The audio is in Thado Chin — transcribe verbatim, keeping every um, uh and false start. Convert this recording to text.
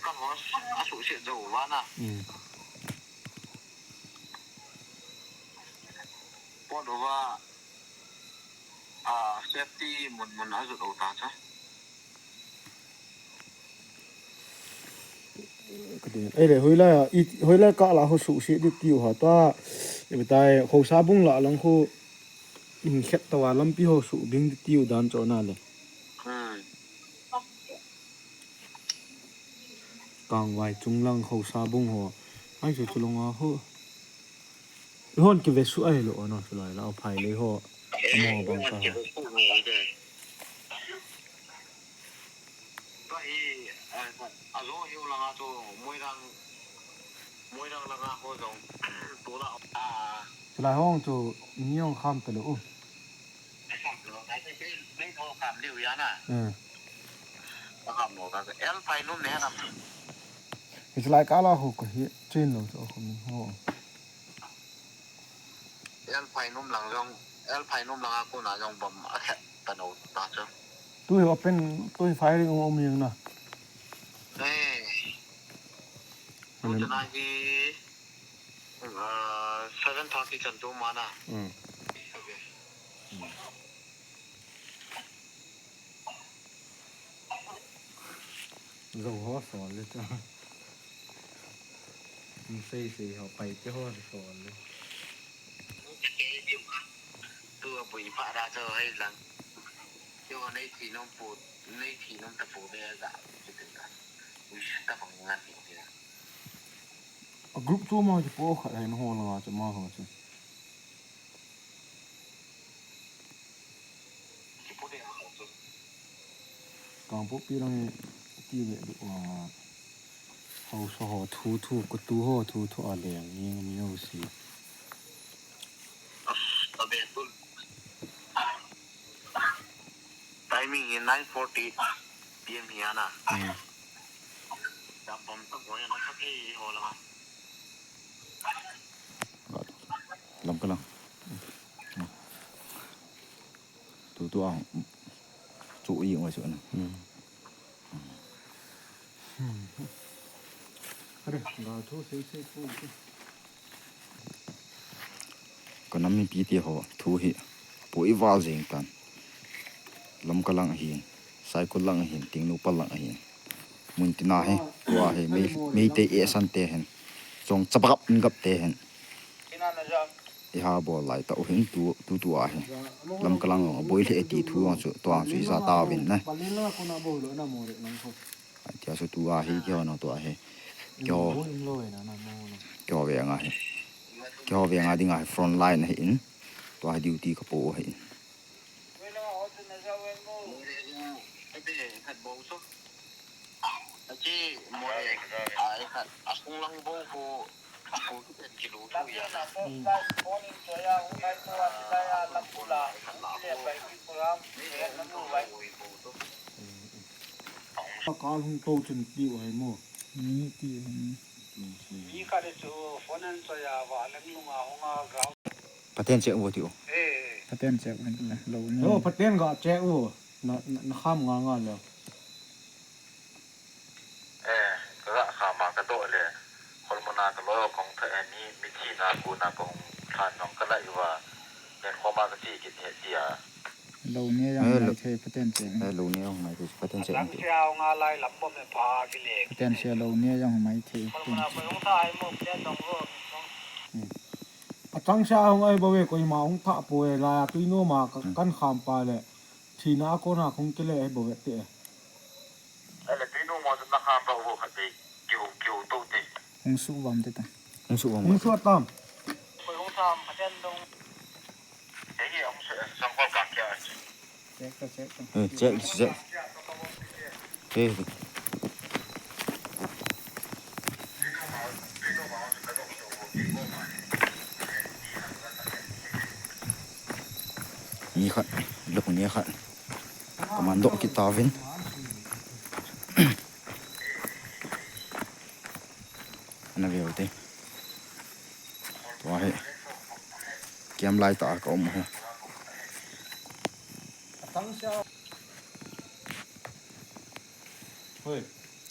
Ka ho a suhset jou uva na. Hmm. Pot uva, ah, safety mun mun a jot u ta cha. Ka ti, ei le, hoilai a, i, hoilai kah la ho suhset di tiu ha ta, i betai, ho sabung la lang ho, in khet ta wa lampi ho suh ding di tiu dan cho na le. Hmm. Kangvai chunglang ho sabung ho. Ai chu chulong a ho. Hon kive su ai lo no, chulai la phai le ho. Amo bang ka. Ba hi, eh, a zo hiu langa chu Moirang, Moirang langa ho jong. Tula a. Chulai hong chu ni hong kham ta lo u. Kham lo ka, kham liu ya na. Hmm. Kham lo ka, el phai num ne kham. Hi chulai kah la ho ka hi chin lo chu ho mi ho. El phai num lang jong, el phai num langa kona jong bom a khet ta no ta chu. Tu hi open, tu hi firing um um jeng na. Eh. Amen. Tu na hi, ah, seven thirty chan tu ma na. Hmm. Okay. Zo ho sol le cha. Sei sei ho pai te ho sol le. Tu a bui pa da cho hai lang. Yo nei thi nom pu, nei thi nom ta pu de ga. Ui ta bang ngan ni. A group chu ma chu po khat hai no ho la chu ma ho chu. Kangpokpi lang ti ve du, ah, haosa ho thu thu, katu ho thu thu a leng ni mi ho si. Timing hi nine forty P M hi ana. Hmm. Dam bom tak ho ya na kha ke ho la. Lamka lang. Tu tu ang. Chu i ngai chu na. Hmm. Hmm. Are, ga thu sei sei thu. Ka nam mipi te ho thu hi poi val jeng tan. Lamka lang ahin, Saikul lang ahin, Tengnoupal lang ahin. Mun tina hi, tua hi, Mei, Meitei e san te hin. Chong chapagap ngap te hin. I ha bol lai ta u hin tu, tu, tu a hi. Lamka lang a boi le ti thu ang chu, tua ang chu i sa ta vin na. Ai, tia chu tu a hi, keiho na tu a hi. Keiho, keiho ve nga hi. Keiho ve nga ding a hi front line hi in. Tu a hi duty ka po hi in. Achi, mo le, a, e khat, a sung lang bo ko, ko ki pen ki lu tu ya na. Ka hung to chun tiu hai mo. Ni ti. Mi khat chu phone an choi a va lang lunga hung a ground. Pathen check vo tiu. Eh. Pathen check vo tiu. Lo ni. Lo Pathen ga check vo. Na, na, na kham nga nga le. Eh, ka ga kham a ka doh le. Khol mo na ka lo kong tha, eh, ni mi thi na ku na kong than nong ka lai va. Nen khoma ka chi kit he tia. Lo ni yang mai thei Pathen check. Eh, lo ni yang mai thei Pathen check. Lang sia nga lai lam bom e pha ki le. Pathen check lo ni yang mai thei Pathen check. Khol mo na ko yung tha ai mo Pathen dong ro. Hmm. A chang sia hung ai bo ve koima hung tha po e la tui no ma ka kan kham pa le. Thina a kona khung kile e bo ve te. Ele tui no mo na kham ba ho khat te. Kiu kiu to te. Hung su vam te ta. Hung su vam. Hung su tam. Hung tam Pathen dong. Ei hung su sang kol ka kia. Check ta, check ta. Eh, check, check. Eh. Ni khat, luk ni khat. Commando kit tauvin. Ana veu te. Tua hi. Kiam lai ta ka um hi. Hoi.